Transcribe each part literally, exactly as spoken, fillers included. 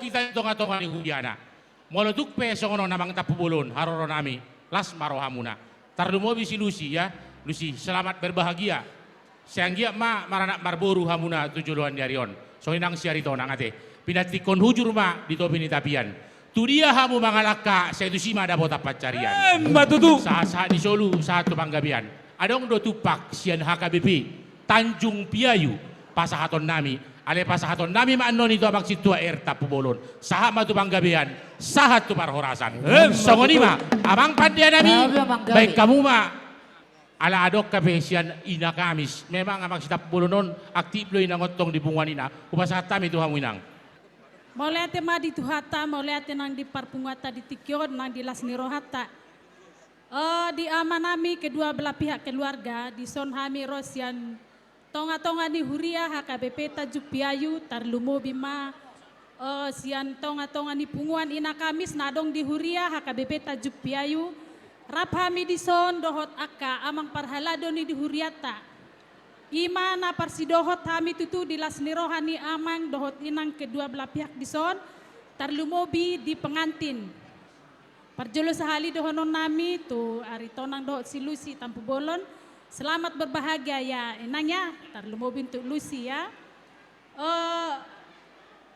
di tonga-tonga ni huriana. Molo tung pe songon on amang Tampubolon, haroronami, las ma rohamuna. Tarlumobi si Lusi, ya. Lusi, selamat berbahagia. Sai anggiat ma maranak marboru hamuna tu joloan ni ari on. Songon i nang si Aritonang ate. Pinantikhon hujur ma di topi ni tapian. Tudia hamu mangalangka, sai tusi ma dapotan pansarian. Emma tutu. Sahat-sahat ni solu, sahat tu panggabean. Adong do tumpak sian H K B P Tanjung Piayu pasahatonnami. Alai pasahatonnami ma annon i tu amang sintua R Tampubolon. Sahat ma tu panggabean, sahat tu parhorasan. Emma tutu. Songon i ma, amang pandeanami, baen hamu ma. Ala adong hape sian Ina Kamis. Memang amang Sitampubolon on aktif do inang on tong di punguan ina. Hupasahat hami tu hamu inang. Mauliate ma di Tuhanta, mauliate nang di parpunguanta di tingki on, nang di las ni rohanta. Eh, di amanami kedua belah pihak keluarga, dison hami ro sian tonga-tonga ni huria H K B P Tanjung Piayu, tarlumobi ma, eh, sian tonga-tonga ni punguan Ina Kamis na adong di huria H K B P Tanjung Piayu, rap hami dison dohot angka amang parhalado ni di hurianta. I ma na parsidohot hami tutu di las ni roha ni amang dohot inang kedua belah pihak dison, tarlumobi di pengantin. Parjolo sahali dohononnami tu Aritonang dohot si Lusi Tampubolon. Selamat berbahagia ya, inang ya, tarlumobi untuk Lusi ya. Eh,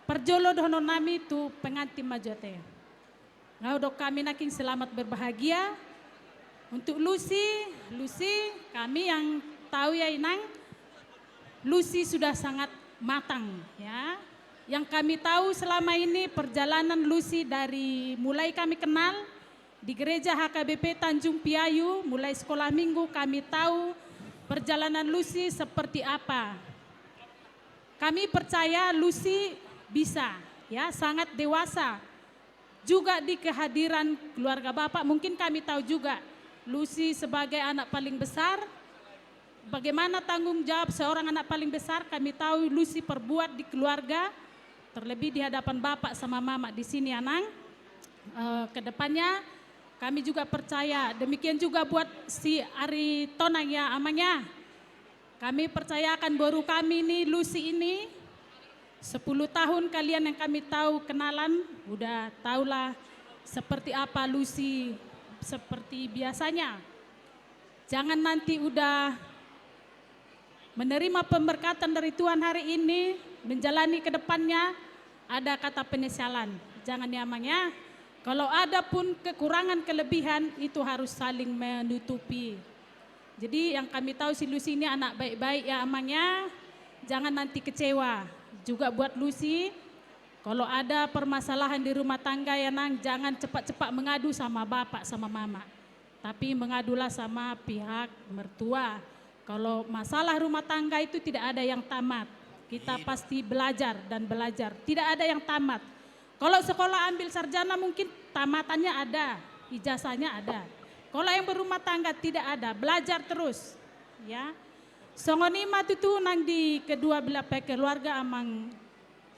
parjolo dohononnami tu pengantin ma jo ate. Nga hudok hami nangkin selamat berbahagia. Untuk Lusi, Lusi, kami yang tahu ya inang, Lusi sudah sangat matang ya. Yang kami tahu selama ini perjalanan Lusi dari mulai kami kenal di gereja H K B P Tanjung Piayu, mulai sekolah minggu kami tahu perjalanan Lusi seperti apa. Kami percaya Lusi bisa, ya, sangat dewasa. Juga di kehadiran keluarga Bapak, mungkin kami tahu juga Lusi sebagai anak paling besar, bagaimana tanggung jawab seorang anak paling besar, kami tahu Lusi perbuat di keluarga, terlebih di hadapan Bapak sama Mama di sini, Anang. Eh, kedepannya kami juga percaya, demikian juga buat si Aritonang ya, Amang ya. Kami percayakan boru kami ni Lusi ini, sepuluh tahun kalian yang kami tahu kenalan, udah tahulah seperti apa Lusi seperti biasanya. Jangan nanti udah menerima pemberkatan dari Tuhan hari ini, menjalani ke depannya, ada kata penyesalan. Jangan ya, Amang ya. Kalau ada pun kekurangan kelebihan, itu harus saling menutupi. Jadi yang kami tahu si Lusi ini anak baik-baik ya, Amang ya. Jangan nanti kecewa. Juga buat Lusi, kalau ada permasalahan di rumah tangga ya, Nang, jangan cepat-cepat mengadu sama bapak sama mama. Tapi mengadulah sama pihak mertua. Kalau masalah rumah tangga itu tidak ada yang tamat. Kita pasti belajar dan belajar. Tidak ada yang tamat. Kalau sekolah ambil sarjana mungkin tamatannya ada, ijazahnya ada. Kalau yang berumah tangga tidak ada, belajar terus. Ya. Songon i ma tutu nang di kedua belah pihak keluarga, Amang,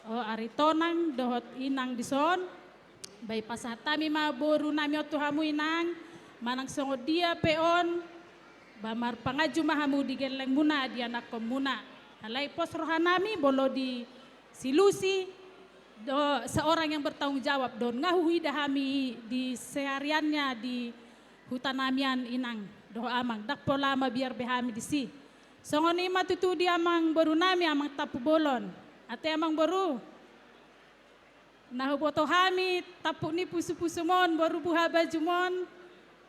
o, Aritonang dohot inang dison. Ba ipasahat hami ma borunami on tu hamu inang, manang songon dia pe on, ba marpanganju ma hamu di gellengmuna, di anakkonmuna. Alai pos rohanami molo di si Lusi, do, seorang yang bertanggung jawab do on, nga huida hami di sehariannya di hutanami an inang dohot amang, ndang pola mabiar be hami disi. Songon i ma tutu di amang borunami, Amang Tampubolon. Ate amang boru. Na huboto hami tampuk ni pusu-pusum on, boru, buha bajum on.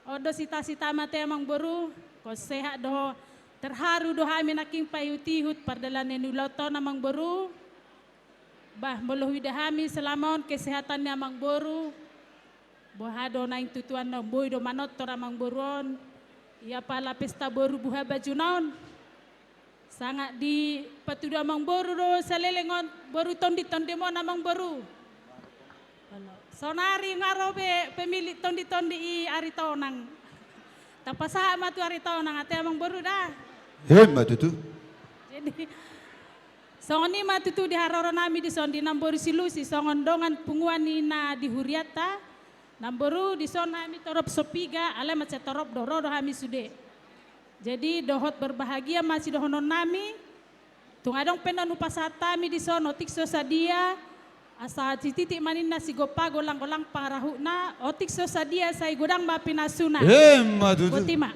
On do sita-sitam ate amang boru. Ingkon sehat do ho. Terharu do hami nangkin paihut-ihut pardalanan ni ulaonta on amang boru. Bah, molo huida hami selama on kesehatan ni amang boru. Boha do naeng tutuan na boi do manortor amang boru on. Ia pala pesta boru buha bajuna on. Sanga dipatudu amang boru do saleleng on boru tondi-tondim on amang boru. Saonari nga ro be pemilik tondi-tondi i Aritonang. Tapasahat ma tu Aritonang ate amang boru da. Emma tutu. Jadi songon i ma tutu di haroronami dison di namboru si Lusi songon dongan punguan ni na di hurianta. Namboru dison hami torop so piga, alai mansai torop do, ro do hami sude. Jadi dohot berbahagia ma sidohononnami. Tung adong pe na hupasahat hami dison, otik so sadia. Asa sititik ma ninna sigompa, golanggolang pangarahutna, otik so sadia sai godang ma pinasuna. Emma tutu. Boti ma.